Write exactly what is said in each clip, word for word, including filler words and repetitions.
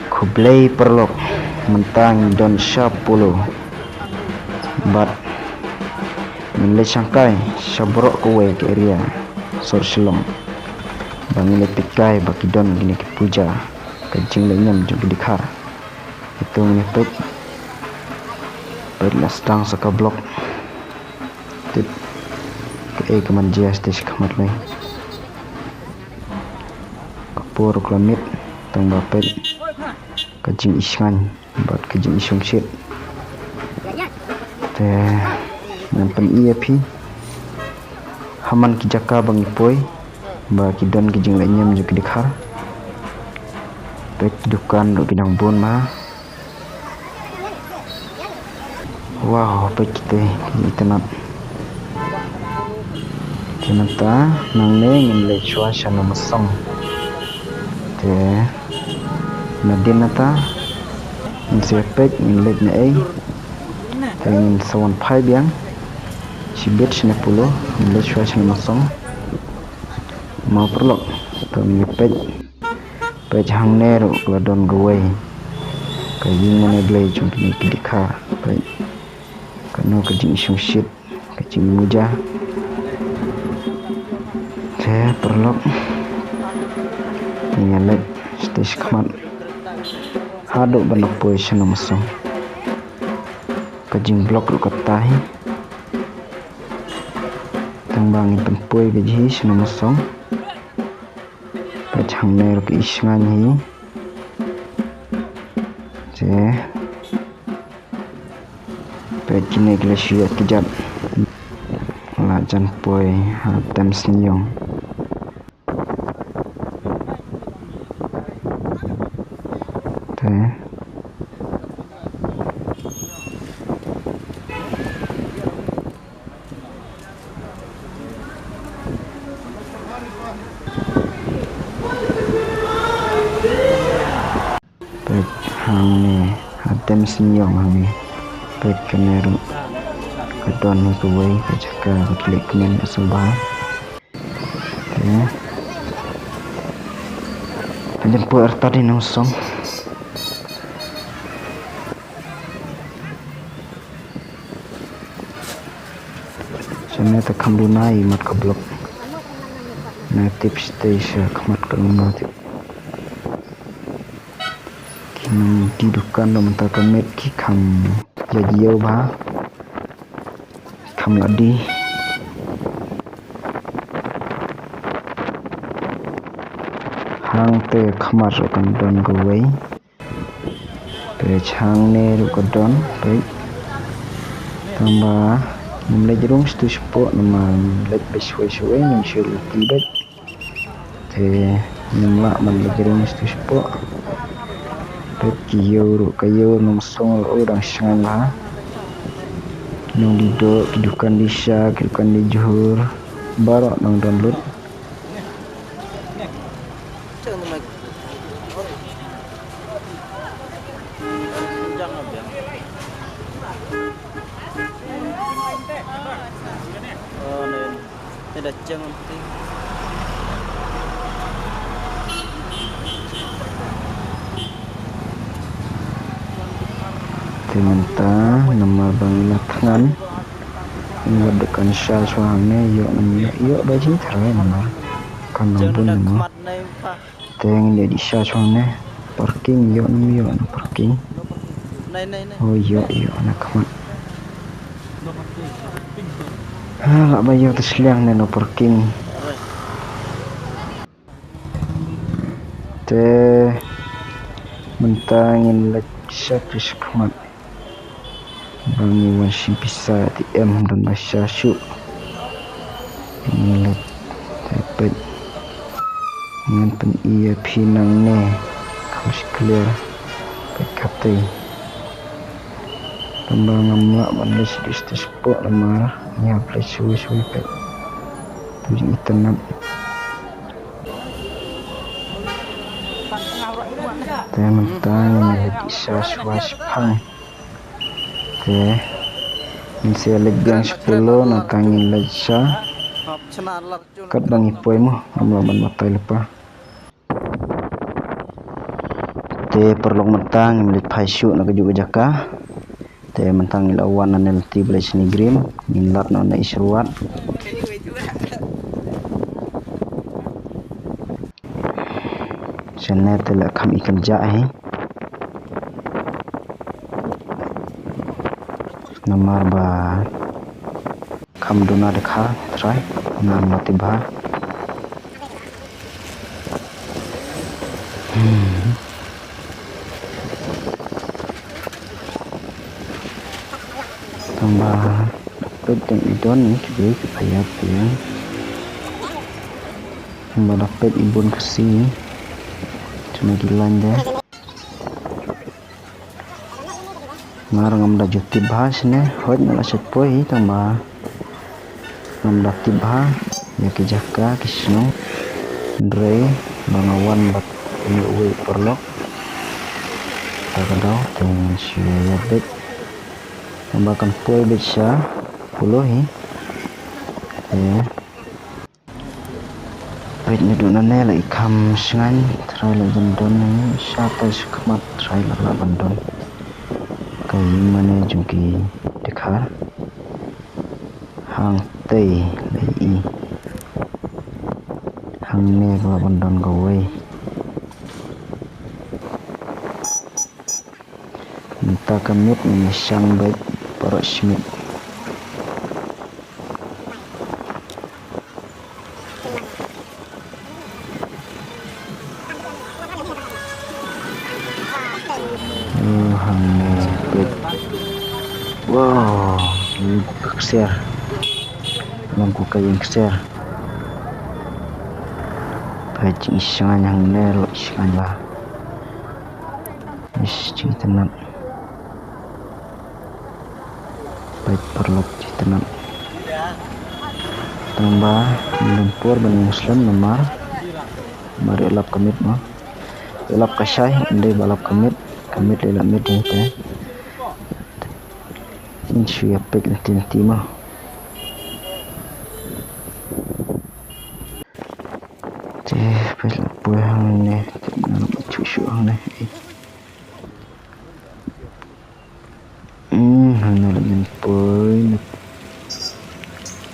Khublei paralok, mynta ngi don sha Polo. Bad ngin leit shangkai sha baroh kawei ka area sor Shillong. Ba ngin leit peit kai ba ki don kine ki puja, ka jinglehniam jong ki dkhar. Ito ngin peit. Peit la sdang sa ka block. Tip kaei kaman jia stage khmat lai. Ka por ka la miet, tang ba peit ka jingisngaiñ bad ka jingishongshit. Te ngan pyni ïa phi ha man ki jaka ba ngi poi ba ki don ki jinglehniam jong ki dkhar. Peit ki dukan ruh ki dang bun ma. Wow, peit kita, kita nat. Te mynta nangne ngin leit shuwa sha Namsong. Te nadien nata ngin sa peit ngin leit naei. Te ngin sa wan phai biang shibit shane Polo, ngin leit shuwa sha Namsong. Mo paralok, to ngin peit. Peit hangne ruh ka la don kawei ka ïing mane blei jong kine ki dkhar. Peit kano ka jingshongshit, ka jingmuja. Te paralok, ngin ïa leit stage khmat haduh ban poi sha Namsong. Ka jingblock ruh kata hi. Tang ba ngin pynpoi ka jinghi sha Namsong. Peit hangne ruh ka isngaiñ hi. Te peit kine ki la shu ïa kjat. La jan poi ha Thamsniong. Te peit hangne ha Thamsniong hangne. Peit kane ruh ka don hi kawei ka jaka ba ki leh kmen ka sngewbha. Te ka jan poi artat hi Namsong. Shane te kham duna i mat ka block. Na tip stage sha khmat ka lum na tip. Ki nongdie dukan ruh mynta ka miet ki kham ïa jia bha. Kham la die. Hangte khmat ruh kan don kawei. Peit hangne ruh ka don, peit. Tang ba ngim leit rung shatu shapoh namar ngim leit ba shwai shwai ngim shu leit beit. Te ngim lah ban leit rung shatu shapoh. Peit ki ïew ruh, ka ïew Namsong ruh dang shngaiñ bha. Ki nongdie doh, ki dukan die sha, ki dukan die jhur, baroh dang don lut. Te mynta namar ba ngi la thngan, ngi wan dukan sha shuwa hangne, ïoh nam ïoh, ïoh ba jingtharai namar kan nang bun namar. Te ngin ïa dih sha shuwa hangne. Parking ïoh nam ïoh na parking. Oh ïoh ïoh na khmat. Ha lah ba ïoh te shiliang ne na parking. Te mynta ngin leit sha pis khmat. Ba ngi wan shim pisa A T M don ba sha shuh. Ngi leit te peit. Ngan pyni ïa phi nangne. Kham shi clear. Peit katei. Tang ba ngam lah ban leit sha distance pok namar ngi hap leit shuwa shuwa peit. Tu jingïatanap. Te mynta ngin leit sha shuwa shipang. Te ngin sa leit biang shipolo nangta ngin leit sha. Katba ngi poi mo ngam lah ban batai lypa. Te paralok mynta ngim leit phai shuh na kajuh ka jaka. Te mynta ngi la wan na ne lynti ba leit shane Grim, ngin lap na ne i shuruat. Shane te la kham i kynjah hi. Namar ba kham duna dkhar trai, ngam mati bha. Hmm. Tangba peit dang i don ni ki dei ki payat payat. Tangba da peit i bun ka si. Cuma ki lain de. Mar ngam da ju tip bha shane, hooid nga la shait poi hi tangba ngam da tip bha ïa ki jaka ki shnong. Hynrei ba nga wan bad ïa uwei u paralok. Ta ka daw te ngan shu ïa beit. Tangba kan poi beit sha Polo hi. Te peit naduh nane la i kham shngaiñ, trai la jan don ne, sha tai sha khmat trai la lah ban don. Ka ïing mane jong ki dkhar. Hangtei la i. Hangne ka lah ban don kawei. Mynta ka miet ngin ïa shang beit baroh shi miet. Oh, hangne peit. Wow, ïing ka ksiar. Long ko ka ïing ksiar. Peit jingshngaiñ hangne, lok shngaiñ ba. Ish, jingtynnat. Peit paralok, jingtynnat. Tangba ngim don por ban ïeng slem namar. Namar ïalap ka miet mo. Ïalap ka shai, ym dei ba lap ka miet, ka miet lei la miet dei te. Ngin shu ïa peit lynti lynti mo. Te peit la poi hangne, te nga la shu shu hangne. Hmm, hangne la ngin poi.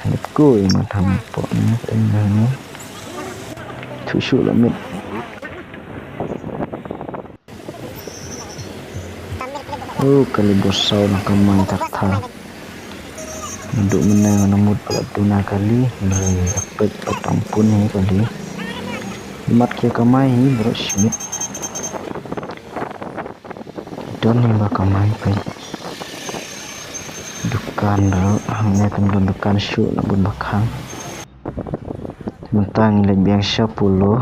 Lep ko i mat hangne pok ne, te hangne. Shu shu la miet. Oh, kali bosau na kamai tak tha. Naduh mynne nga la mut ba la duna kali, hynrei la peit pat ym pun hi kali. Mat ki kamai hi baroh shi miet. Don hi ba kamai peit. Dukan ruh, hangne tam don dukan shuh la bun ba khang. Mynta ngi leit biang sha Polo.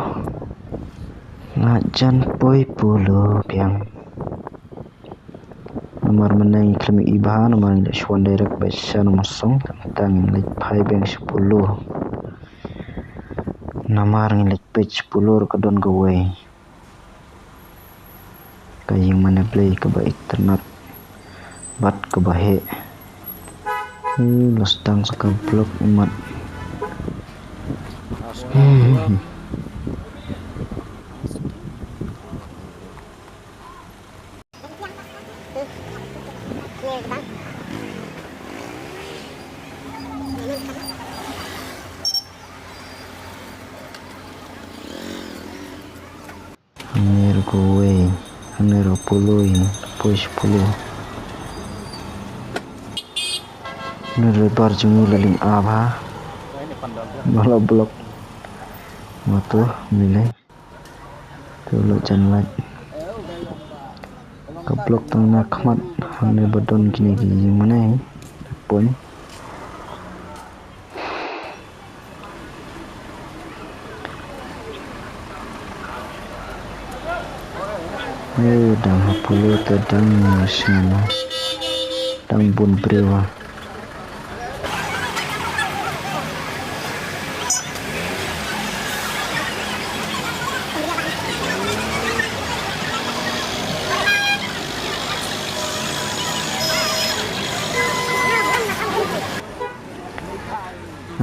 La jan poi Polo biang. Namar mynne ngi khlem ïohi bha, namar ngi la shu wan direct beit sha Nongmynsong, mynta ngi leit phai biang sha Polo. Namar ngi leit peit sha Polo ruh ka don kawei. Ka ïing mane Blei kaba itynnat bad kaba heh. Ïa, la sdang sa ka block imat. Hmm. Hangne ruh kawei, hangne ruh Polo hi, poi sha Polo. Hangne ruh bar jong ngi la ling ap ha. Ba la block. Mato, nilai. Te u la jan lait. Ka block tang na khmat hangne ba don kine ki ïing mane. Point. Eh, dang ha Polo te dang sngewbha. Dang bun briew ha.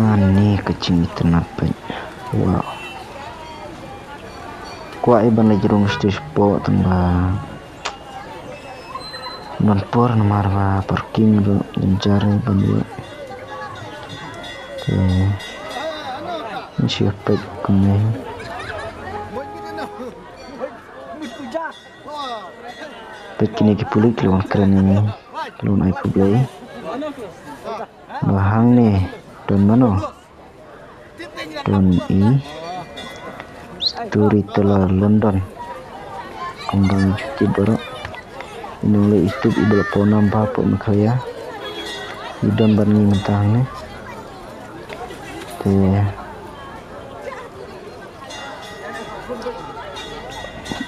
Ani ka jingitynnat peit. Wow. Kwah i ban leit rung stage four tang ba don por namar ba parking ruh jynjar i ban ïoh. Te ngi shu peit kumne. Peit kine ki pulit ki la wan kren ïa ngi, ki la wan ai khublei. Ba hangne don mano? Don i Storyteller London. Kum dang ju tip baroh. I nongleh YouTube i ba la paw nam bha hapoh Meghalaya. I don bad ngi mynta hangne. Te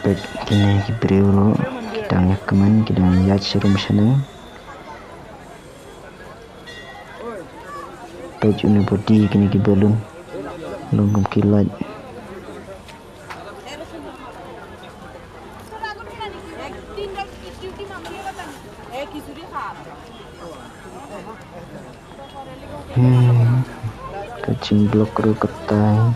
peit kine ki briew ruh ki dang ïakmen, ki dang ïaid sharum shaneng. Peit une bad kine ki balloon long kum ki light. Hmm. Ka jingblok ruh katai.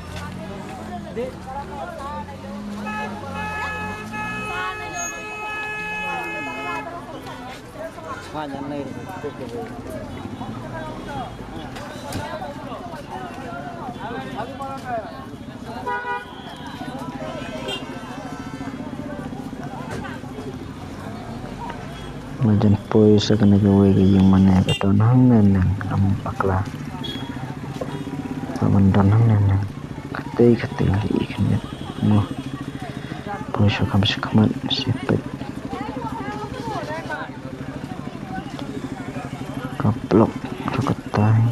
La jan poi sa kane kawei ka ïing mane ka don hangne neng, ym bakla. Ka ban don hangne neng. Katei katei la i khyndiat mo. Poi sha kham sha khmat sha peit. Ka blok ruh katai.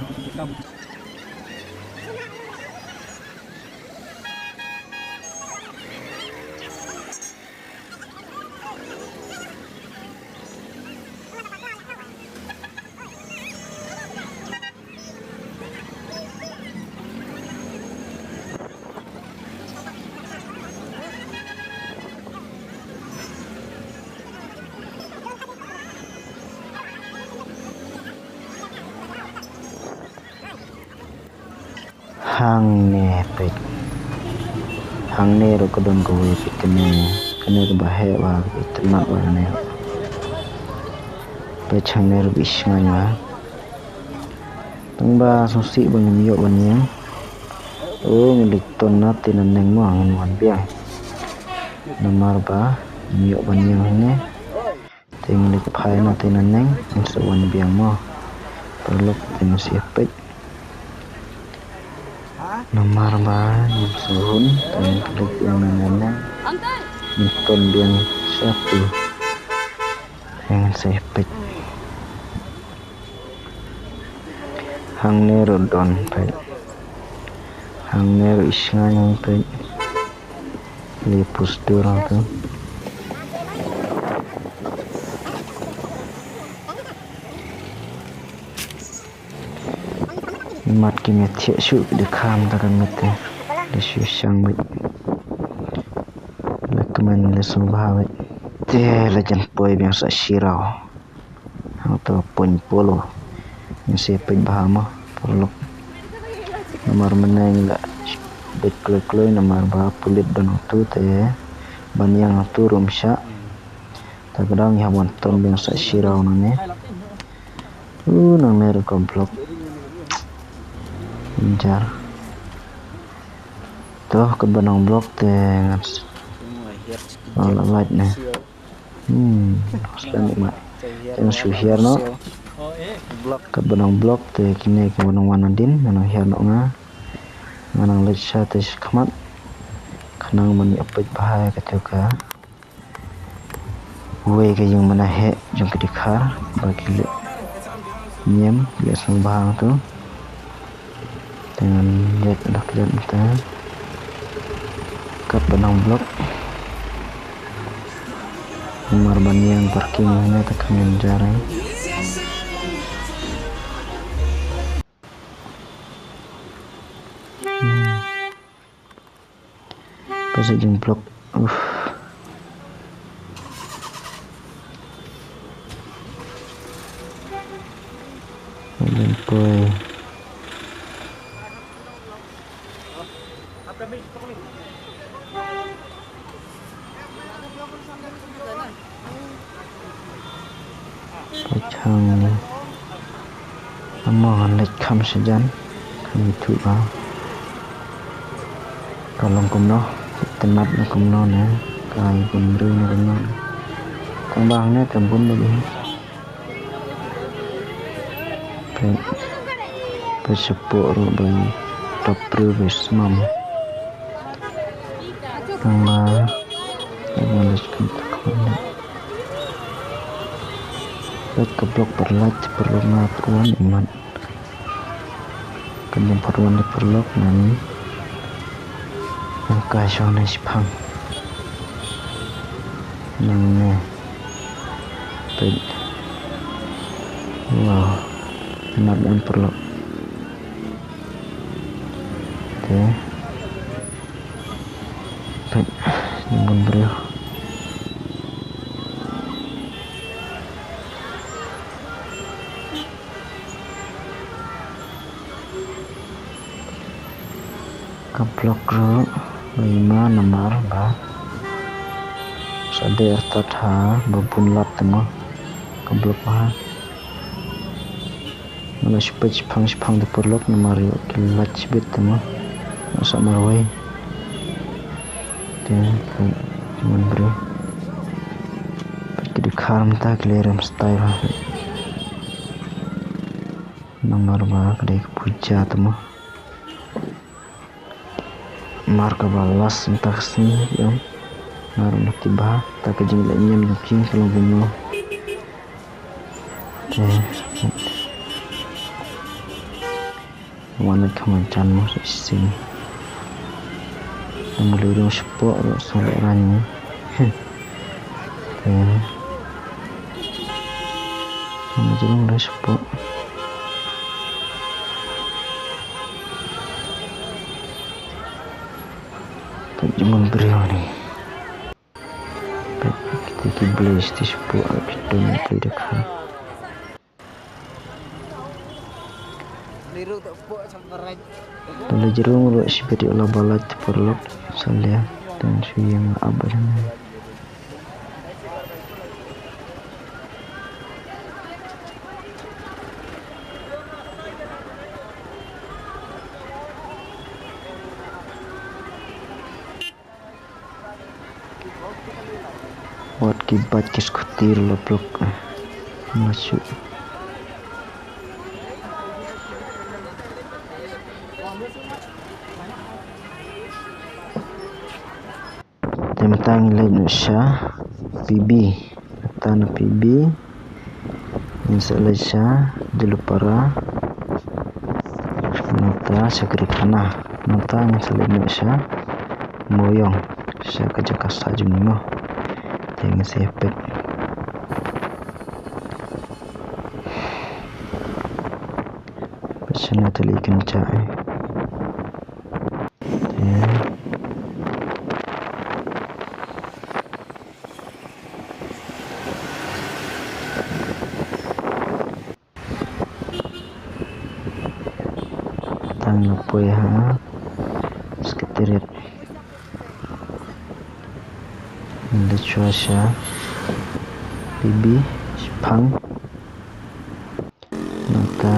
Hangne peit. Hangne ruh ka don kawei peit kane. Kane kaba heh ba ka itynnat ba kane. Peit hangne ruh ba i shngaiñ ba. Tang ba sngewsih ba ngim ïoh ban ïeng. O, ngi leit ton na te na neng mo ngin wan biang. Namar ba ngim ïoh ban ïeng hangne. Te ngi leit phai na te na neng, ngin sa wan biang mo. Paralok te ngin sa ïa peit. Namar ba ngim sngewhun, te ngi leit ïa na neng. Ngin ton biang sha tu. Te ngin sa ïa peit. Hangne ruh don peit. Hangne ruh i shngaiñ peit. Li poster tu. Mat ki met thiah shuh ki dei kham ta ka met te. Dei shu shang beit. La kmen la sngewbha beit. Te la jan poi biang sa shiraw. Hangto point polo. Ngin sa peit bha mo paralok. Namar mynne ngi la beit kloi kloi namar ba pulit don hangto te ban ïeng hangto ruh ym shah. Ta ka daw ngi hap ban ton biang sa shiraw nangne. U nangne ruh ka blok. Jar. To ka ban ong blok te ngan s-, oh, la light ne. Hmm, spen dik ma. Te ngan shu hiar noh. Ka ban ong blok te kine ka ban ong wan nadien, ngan ong hiar noh nga. Ngan ong leit sha te sha khmat. Khnang ban ïa peit bha ïa kata ka. Wei ka ïing mane heh jong ki dkhar ba ki leh niam, ki leh sngewbha tu. Te ngan leit dak leit mynta. Kat ban ong blok. Namar ban ïeng parking hynne te kmen jar. Hmm. Pasa jingblok. Uff. Jingpoi. Peit hangne. Amo ngan leit kham shajan. Kham ithuh ba ka long kumno. Itynnad na kumno ne. Ka i bun briew na kumno. Tang ba hangne kam bun ba bun. Peit, peit shapoh ruh ba i dap briew ba i smam. Tang ba i ban leit kham ta kham. Peit ka block paralok, paralok nga pat wan i mat. Kan ym pat wan ïa paralok ngan ïa kai shong na shipang. Nangne. Peit. Wow. Mat ban paralok. Te. Peit. Bun briew. Ka block ruh ba i ma namar ba sa dei artat ha ba bun lad te mo ka block ha. Nga la shu peit shipang shipang te paralok namar ïoh ki lad shibit te mo. Nga sa marwei. Te, te, te, bun briew. Peit ki dkhar mynta ki leh rem style ha. Namar ba ka dei ka puja te mo. Mar kaba last mynta ka sngi ïa. Mar na ki ba ta ka jingleh niam jong ki ka long kumno. Te wan na ka man chan mo sa shisien. Namar lu dong shapoh ruh sa leh rang ni. Te Wan jrong da shapoh. Peit jingmut briew ni. Peit kita ki blei sha shapoh, ki don ki da kha. Tang la jrong ruh shibit ïa la ba lait te paralok. Sa leh tang shu ïeng la ap ba dang. Wat ki bike ki scooter la block. Masuk. Te mynta ngi leit noh sha P B. Mynta na P B ngin sa leit sha Jilupara. Mynta sha Karikana. Mynta ngin sa leit noh sha Moyong, sha ka jaka sah jong ngi mo. Te ngin sa ïa peit. Peit shano te lei kynjah eh. Tang la poi ha Secretariat. Nda chwa sha P B shipang. Nangta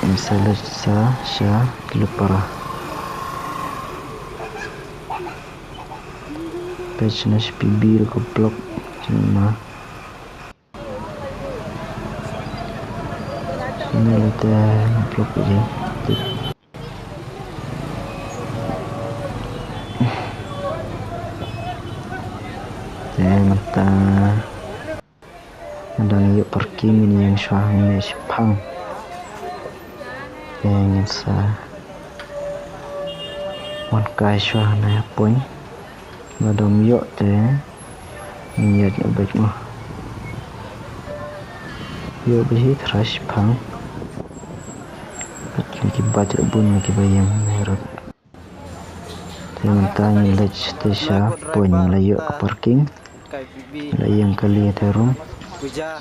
ngin sa leit sa sha Jilupara. Peit shano sha P B ruh ka block. Shano ma. Shano leit te block ïa. Te mynta. Nga dang ïoh parking, ngin ïeng shuwa hangne shipang. Te ngin sa wan kai shuwa hangne ha point. Lada ym ïoh te ngin ïaid noh beit mo. Ïoh beit hi tharai shipang. Bad na ki bike ruh bun na kiba ïeng hangne ruh. Te mynta ngi leit te sha point, ngi la ïoh ka parking. Ngi la ïeng kali te room.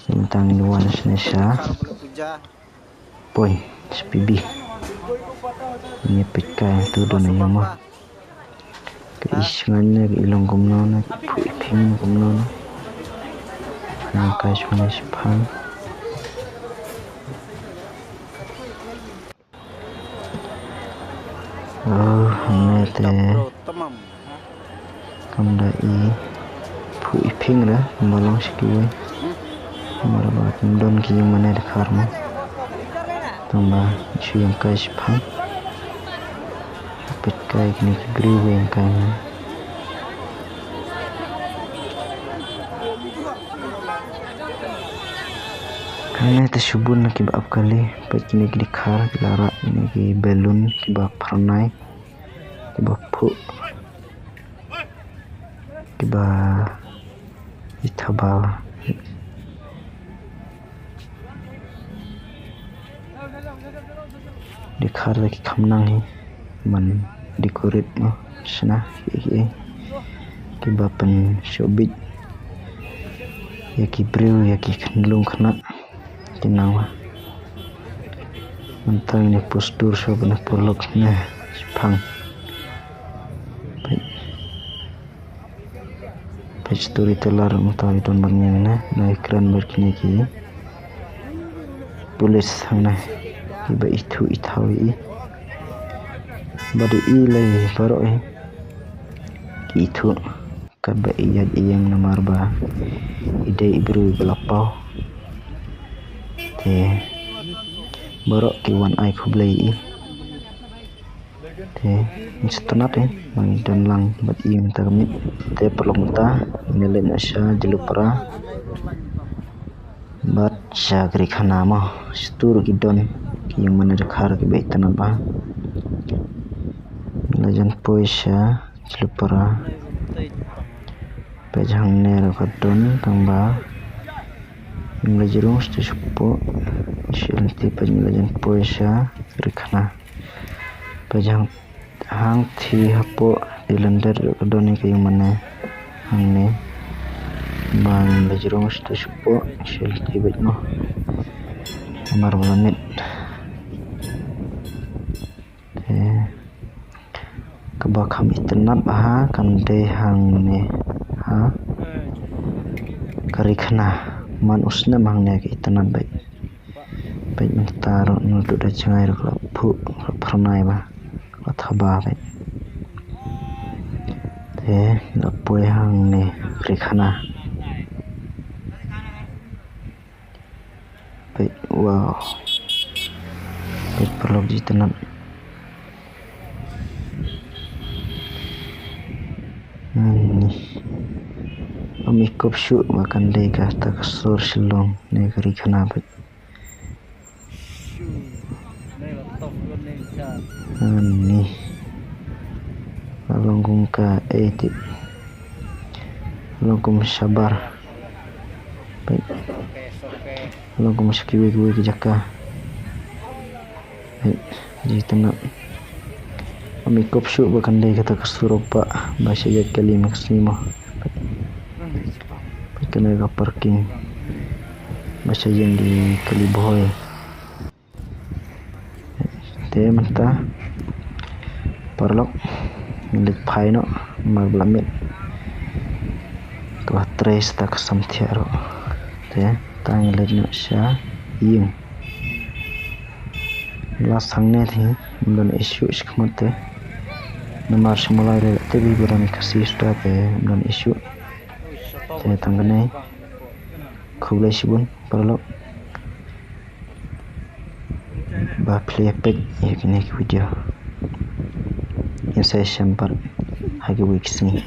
Te mynta ngi wan shane sha point sha P B. Ngi peit kai tu don ïa mo. Ka i shngain ne, ka i long kumno ne, ka phuh i phing kumno ne. Nang kai shmane shipang. Oh, hangne te. Kam da i phuh i phing re, ma long shi kiwei. Mar ba kim don ki ïing mane dkhar mo. Tang ba shu ïeng kai shipang. Peit kai kine ki briew ba ïeng kai mo. Hangne te shu bun na kiba ap kali, peit kine ki dkhar, ki la rah kine ki balloon, kiba phyrnai, kiba phuh, kiba i thaba. Dkhar da ki kham nang hi. Man decorate mo, shna, ki, ki, kiba pynshongbiej ïa ki briew, ïa ki khynlung khynnah. Ki nang wa. Mynta ne poster shuh ban pynlok ne shipang. Peit. Peit storyteller mynta i don ban ïeng ne, na i kren bad kine ki police hangne. Kiba ithuh ithaw i. Bad i lei baroh i. Ki ithuh. Katba i ïaid i ïeng namar ba i dei i briew ba la paw. Te baroh ki wan ai khublei i. Te ngi sngewtynnat eh ba ngi don lang bad i mynta ka miet. Te paralok mynta ngi leit noh sha Jlupara bad sha Karikhana mo. Shitu ruh ki don ki ïing mane dkhar kiba itynnat bha. Ngi la jan poi sha Jlupara. Peit hangne ruh ka don tang ba ngim la jrong shitu shapoh. Shi lynti peit ngi la jan poi sha Karikhana. Peit hang, hangthie hapoh te lyndet ruh ka don ïa ka ïing mane hangne. Ba ngim la jrong shitu shapoh, shi lynti beit mo. Namar ba la miet. Te kaba kham itynnat bha kan dei hangne ha Karikhana. Man u snem hangne ka itynnat beit. Peit mynta ruh naduh da jngai ruh ka la phuh, ka la phyrnai bha, ka la thaba beit. Te la poi hangne Karikhana. Peit, wow. Peit paralok, ji itynnat. Ani. Ym i kup shuh ba kan dei kata ka sur Shillong ne Karikhana peit. Ani. Long kum ka, eh, tip. Long kum shabar. Peit. Long kum sha kiwei kiwei ki jaka. Peit, ji itynnat. Ym i kup shuh ba kan dei kata ka sur Ropa ba sha ïaid kali ma ka sngi mo. Peit, kane ka parking ba sha ïing ki kali bhoi. Te mynta paralok ngi leit phai noh namar ba la miet. Ka la trei sa ka samthiah ruh. Te ta ngi leit noh sha ïing. La sangne te ym don issue shi khmat te. Namar sha Mawlai lei te bi ba don Khasi shuwa te ym don issue. Te tang kane. Khublei shibun paralok ba phi la peit ïa kine ki video. Ngin sa ïashem pat ha kiwei ki sngi.